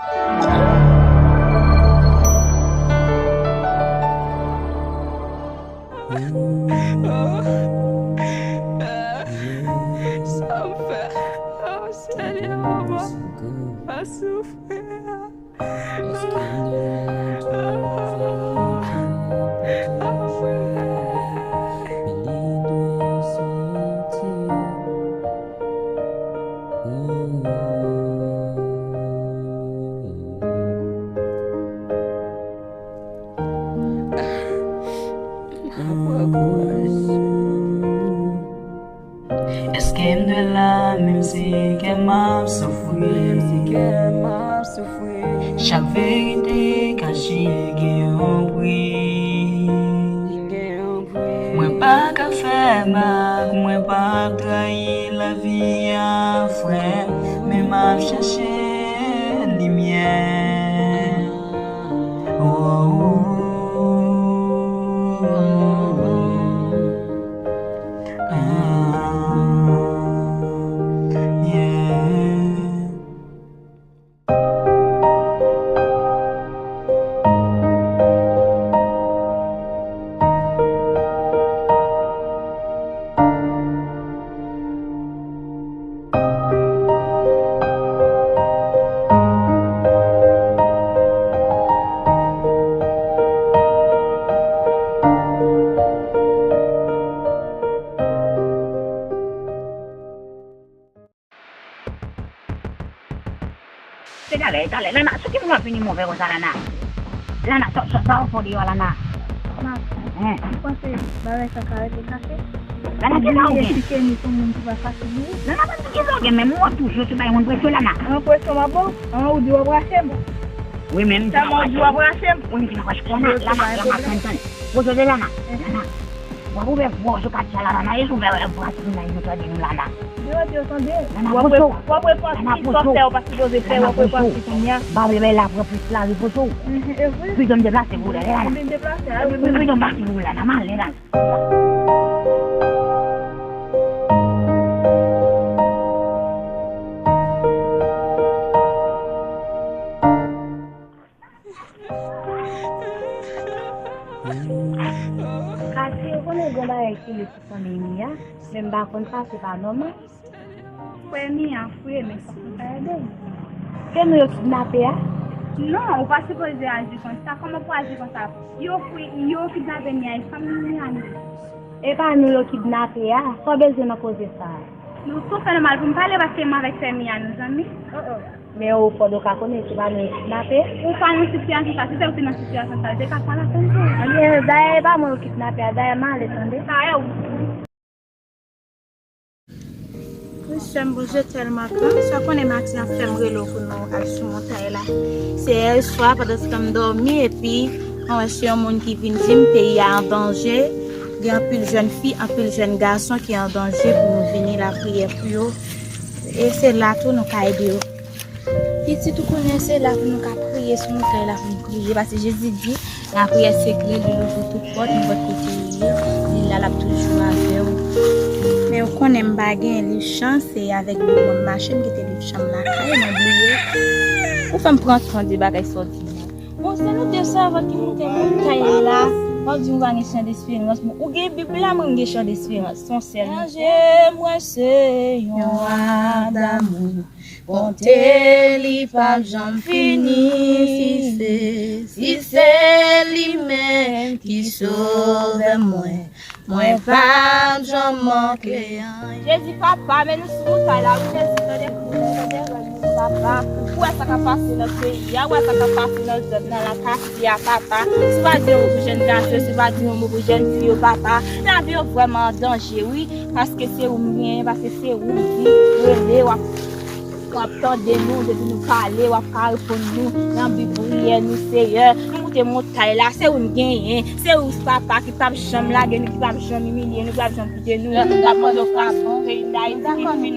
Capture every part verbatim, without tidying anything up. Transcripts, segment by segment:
Sa m fè? Oh, Senyè, papa, pa soufri. Èske m dwe la menm si kè m ap soufri? Chak verite kache gen yon pri. Mwen pa ka fè bak, mwen p ap trayi lavi a, frè, men m ap chache limyè. Oh, oh, oh, oh. Ah, yeah. Se talè, talè. Lana, sou ki moun w ap vini move konsa, Lana? Lana, sa, sa, sa w ap fè deyò a, Lana? Mas, ou panse bagay sa ka rete kache? Lana, ki sa w gen? Ou esplike nou se yon moun ki pa fasil, wi. Lana, men ki sa w gen menm? Ou ap toujou sou bay moun presyon, Lana. An presyon m ap ba w? An ou di w ap rache m? Wi, men m di w ap rache m. Wi, m di w ap rache m. Lana, Lana, Lana, tann, tann. Poze w, Lana. Lana. W ap ouvè vwa w sou katye a la, Lana. E ouvè vwa timoun nan yo tande nou, Lana. Yo di yo tande. Lana, poze w. W ap reprann ti sòsè ou pa sipoze fè, w ap reprann ti kounye a. Ba w bay la pran plis lari, poze w. Pito m deplase pou ou, Lana. Pito m deplase, a, wi. Pito m pase pou ou, Lana. M ale, Lana. Kati, ou konnen gen bagay ki ye sou fanmi Mia, men m pa konn sa, se pa nòmal. Frè Mia, frè, men fòk nou ta ede l. Se nou yo kidnape a? Non, ou pa sipoze aji konsa. Kòman pou aji konsa? Yo fwi, yo kidnape Mia, e fanmi Mia nou. E pa nou yo kidnape a? Sa w bezwen nan koze sa a? Nou tou fè nòmal pou m pale paske m avèk frè Mia nou zanmi. Oh, oh. Men ou fò dwe ka konnen se pa nou yo kidnape. Ou pa nan sitiyasyon sa, si se ou te nan sitiyasyon sa, ou te ka pale avè m tou. Anben, dayè e pa mwen yo kidnape a, dayè m ale tande. Sa e ou. Wi, sè m, Bondye tèlman gran. Sa w konnen Max ap fè m rele w pou nou al sou montay la. Se yè swa, pandan se tan m dòmi, epi mwen wè se yon moun ki vin di m peyi a an danje. Gen anpil jèn fi, anpil jèn gason ki an danje pou nou vini lapriyè pou yo. E se la tou nou ka ede yo. Pitit ou konnen se la pou nou ka priye sou montay la pou nou priye. Paske Jezi di, lapriyè sekrè, li louvri tout pòt, nenpòt kote ou ye, li la, l ap toujou avè w. Men ou konnen m pa gen liv chan, se avèk Bib mwen m mache, m kite liv chan m lakay, mwen bliye. Ou fè m pran tan de bagay sa w di m nan. Bon, se nou de sèvant ki moute montay la, w ap di m ou pa gen chan desperans. Bon, ou gen Bib la, mwen m gen chan desperans. Se yon sèl. Bondye mwen se yon wa damou. Bonte li p ap janm fini. Si se, si se li menm ki sovè mwen, mwen p ap janm manke anyen. Jezi, papa, men nou sou montay la, wi, Jezi, tande, tande, tande, papa. Ou wè sa k ap pase nan peyi a, ou wè sa k ap pase nan zòn nan, lakay. Ya papa, si w pa di yon mo pou jèn gason, si w pa di yon mo pou jèn fi yo, papa, lavi yo vrèman an danje, wi, paske se ou m genyen, paske se ou m di, rele, w ap, w ap tande nou, depi nou pale, w ap ka reponn nou, nan bi priyè nou, Seyè, nou moute montay la, se ou m genyen, se ou, papa, ki p ap janm lage nou, ki p ap janm imilye nou, ki p ap janm kite nou, n ap mande w gras pou peyi Dayiti, ki fin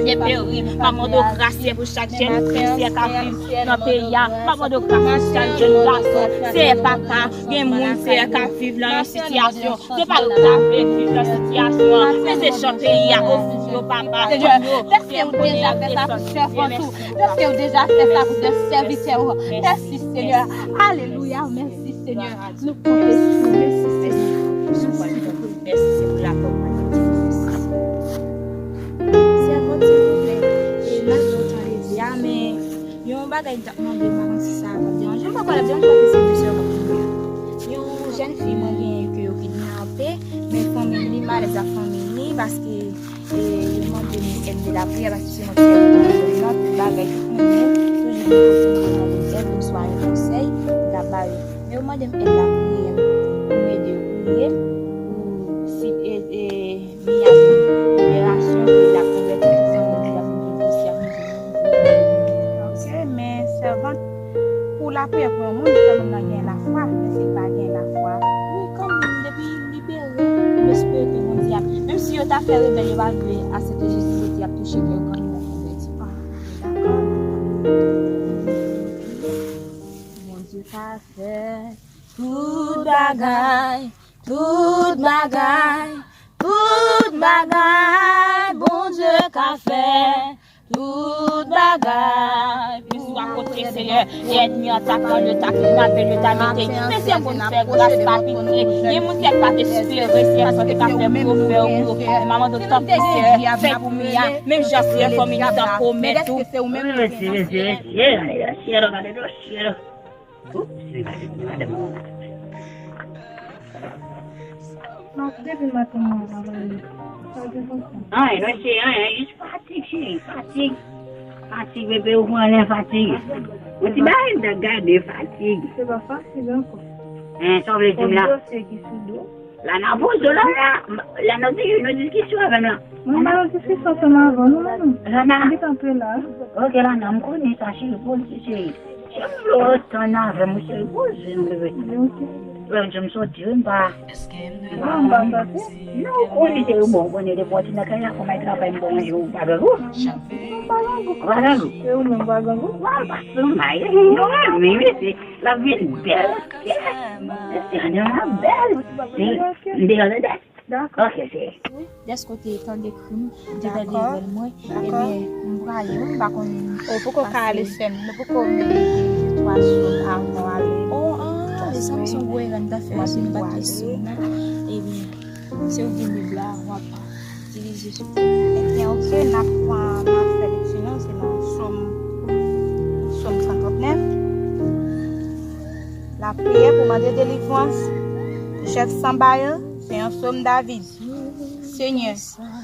deperi, n ap mande w gras, Seyè, pou chak jèn fi, Seyè, k ap viv nan peyi a. M ap mande w gras pou chak jèn gason. Seyè papa, gen moun, Seyè, k ap viv nan yon sitiyasyon. Se pa yo k ta vle viv nan sitiyasyon an, men se jan peyi a ofri Senyè, dèske ou deja fè sa pou sèvant ou, dèske ou deja fè sa pou de sèvitè ou. Mèsi, Senyè. Alelouya, mèsi, Senyè. Nou konte sou ou. Mèsi, Senyè. Mèsi pou lapè ou mande. Sèvant, silvouplè, e malgre w tande di a, men yon bagay m t ap mande, m pa konn si sa ap deranje m, m pa kwè l ap deranje, paske se de sè k ap vini a. Yon jèn fi mwen genyen ke yo kidnape, men fanmi li, malèz ak fanmi li, paske e yo mande m èd de lapriyè, paske se mwen ki fè pwogram nan, tout bagay, tout moun menm, toujou gen moun ki mande m èd, oswa yon konsèy, m ka ba yo. Men yo mande m èd lapriyè, pou m ede yo priye, pou si, e, e, Mia gen liberasyon, pou l ap konvèti, tout sa moun di ap vin dosye ap vin. Ok, men sèvant, pou lapriyè pou yon moun, fò moun nan gen lafwa, men si l pa gen lafwa, wi, kanmenm, depi libere, m espere ke Bondye ap, menm si yo ta fè rebèl, yo pa dwe aksepte Jezi, Jezi ap touche kè yo kanmenm, y ap konvèti. Ah, dakò. Bondye ka fè tout bagay, tout bagay, tout bagay, Bondye ka fè. Tout bagay pou swa kote, Senyè, e ènmi an ta pran, yo ta kidnape, yo ta mete. Men se moun fè gras pa piti. Gen moun ki pa t espere, Senyè, sa te ka fè pou yo fè ou. Maman do tanpri, Senyè, fè pou Mia. Menm jan, Senyè, fanmi li ta pwomèt ou. Mèsi, mèsi, mèsi. Oops, li pa te di madanm mwen. Mas depi maten mwen pa pale. Sa gen konsa. Anyen, non, se anyen, jis fatig, cheri, fatig. Fatig, bebe, ou pran lè fatig. Yon ti bagay m t ap gade, fatig. Se pa fatig ankò. Hein, sa w vle di m la? Yon dosye ki sou do. La nan pozo la, la, la nan di, nou diskisyon avè m la. Mwen pa nan diskisyon ansanm avè w, non, non. Lana. Li kanpe la. Ok, Lana, m konnen sa, cheri, poze, cheri. Si m vle w tann avè m, cheri, poze, m bebe. Ok. Lè m di m soti, wi, m pa. Non, m pa soti. Non, ou konnen, cheri, bon, ou konnen, depi w ti nan kay la, kòman travay m bon, manje, ou pa gen gou. M pa gen gou. Ou pa gen gou. Se ou menm pa gen gou. Mwen, m pa sou may. Non, men, men, se, l ap vin bèl. Yes. Se, se, l ap bèl. Se, m deyò, tande. Dakò. Ok, se. Dèske w te tande kri m, devan devan mwen, ebyen, m prale, wi, m pa konn. Ou poko ka ale sè m, nou poko mete de twa sòm avan w ale. Oh, ah, mezanmi, se yon gwo erè m ta fè, si m pa t gen sòm nan, ebyen, se ou ki gen Bib la, w ap dirije sou. Ebyen, ok, n ap, n ap fè lekti nou, se nan Sòm, Sòm san trant nèf. Lapriyè pou mande delivrans. Chèf sanba yo, se yon sòm David. Senyè,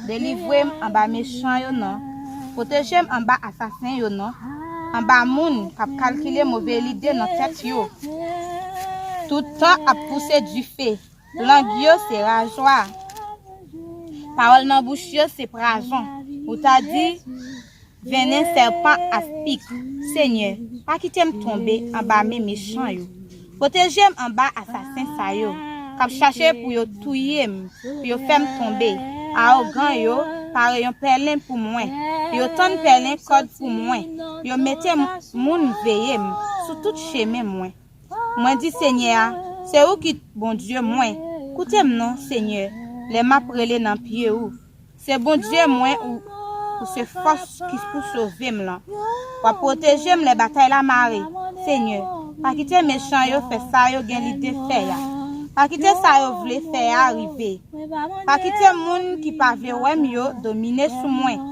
delivre m anba mechan yo non. Pwoteje m anba asasen yo non. Anba moun k ap kalkile move lide nan tèt yo. Tout tan ap pouse dife. Lang yo se rajwa. Pawòl nan bouch yo se prazon. Ou ta di, vennen sèpan aspik. Senyè, pa kite m tonbe anba men mechan yo. Pwoteje m anba asasen sa yo, k ap chache pou yo touye m, pou yo fè m tonbe. Awogan yo pare yon pèlen pou mwen. Yo tann pèlen kòd pou mwen. Yo mete m-, moun veye m sou tout chemen mwen. Mwen di Senyè a, se ou ki Bondye mwen. Koute m non, Senyè, lè m ap rele nan pye ou. Se Bondye mwen, ou, ou se fòs ki pou sove m lan. W ap pwoteje m lè batay la mare. Senyè, pa kite mechan yo fè sa yo gen lide fè a. Pa kite sa yo vle fè a rive. Pa kite moun ki pa vle wè m yo domine sou mwen.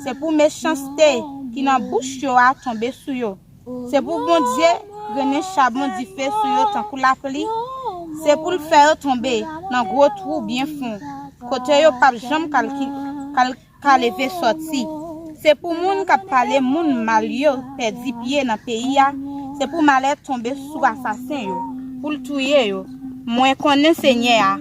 Se pou mechanste ki nan bouch yo a tonbe sou yo. Se pou Bondye grennen chabon dife sou yo tankou lapli. Se pou l fè yo tonbe nan gwo twou byen fon, kote yo p ap janm kalki-, kal-, ka leve sòti. Se pou moun k ap pale moun mal yo pèdi pye nan peyi a. Se pou malè tonbe sou asasen yo, pou l touye yo. Mwen konnen Senyè a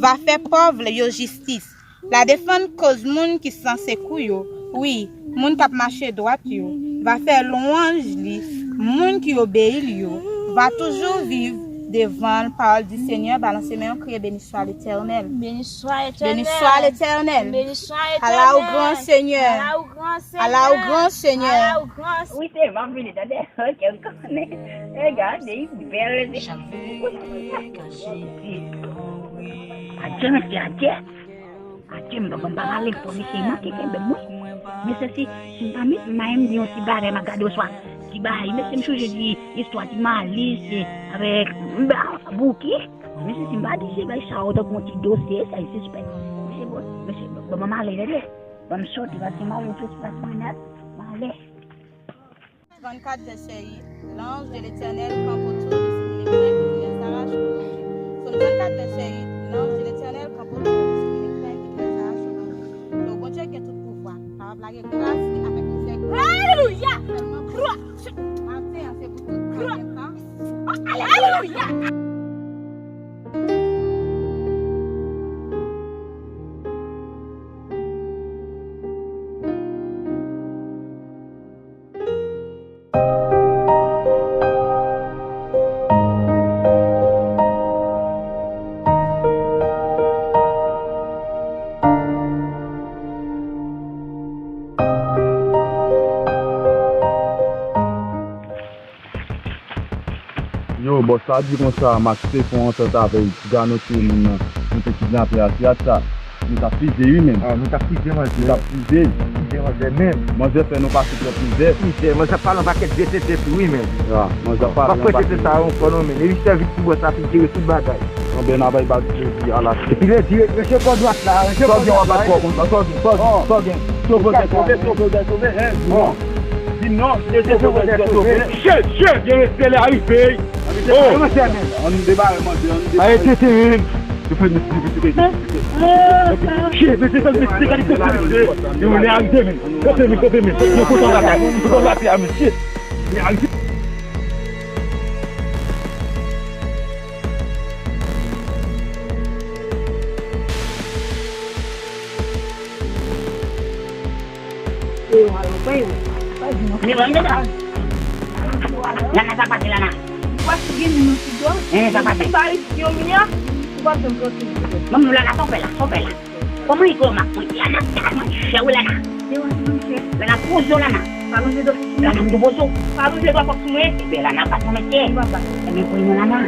va fè pòv yo jistis. L a defann koz moun ki san sekou yo. Wi, moun k ap mache dwat yo va fè lwanj li. Moun ki obeyi l yo va toujou viv devan l. Pawòl di Senyè, balanse men yo, kriye, beni swa Letènèl. Beni swa Letènèl. Beni swa Letènèl. Beni swa Letènèl. Ala ou gran, Senyè. Ala ou gran, Senyè. Ala ou gran, Senyè. Ala ou gran, Senyè. Wi, se m ap vini, tande. Ok, m konnen. E gade, li bèl. Adye, mesye, adye. Adye, m pa konn pa pale, fò mesye manke kenbe m, wi. Mesye, si, si m pa met may, m di yon ti bagay, m ap gade oswa ti bagay. Mesye, m sonje di istwa ti Malis, e, avèk, m pa Bouki. Mesye, si m pa di se bagay sa yo tankou yon ti dosye, sa e sispèk. Mesye, bon, mesye, bon, bon, m ale, tande. Bon, m soti, paske m ale tout plas mwen nèt, m ale. Trente-quatre, verset huit, l'ange de l'Éternel campe autour de ceux qu'il craint et qui les arrache au danger. Psaume trente-quatre, verset huit, l'ange de l'Éternel campe autour de ceux qu'il craint et qui les arrache au danger. Donk, Bondye gen tout pouvwa. Kapab lage gras li avèk mizè. Alelouya! Sèlman pou maten an, se pou tout tan, gen tan. Alelouya! Yo, bòs la di konsa, Max te fè yon antant avè l, ti ganote moun nan, nou te kidnape a teyat sa. Nou t ap fize wi menm. Ah, nou t ap fize manzè. Nou t ap fize. Fize manzè menm. Manzè fè nou pase twòp mizè. Fize, manzè ap pale yon pakèt vye tenten tou wi menm. Ya, manzè ap pale yon pakèt. P ap fè tenten sa ankò non menm. E li sèvi ti bòs la pou l jere tout bagay. Anben n a bay bal plezi a la. Epi lè di, rete kò dwat la, rete kò dwat la. Sa w gen w ap bat kò konsa, sa w gen, sa w gen, sa w gen. Sove, sove, sove, sove, hein, di non. Di non, se sove, sove. Shit, shit, gen respè lè a rive. Oh! Ann debare manzè, ann debare. Aye tete menm. Yo fè mesye, mesye, mesye. Shit, mesye, mesye, mesye, gade kote mesye. Yo lè a rive menm. Kote menm, kote menm. Yo kontan lakay, kontan lakay a mesye. Lè a rive. Men mwen menm la. Lana sa pase Lana. Ou pa sou gen moun nan sou do? Hen, sa pase. Ou pa ret yon miya, ou pa janm tranquille. Manman Lana, sa w fè la, sa w fè la. Kòman e kòman? Lana, Lana, chè wi Lana. Lana, poze w Lana. Pa lonje do sou mwen. Lana, m tou poze w. Pa lonje do kòk sou mwen. Ebyen Lana, pa sa mesye. Ebyen, pou nou Lana.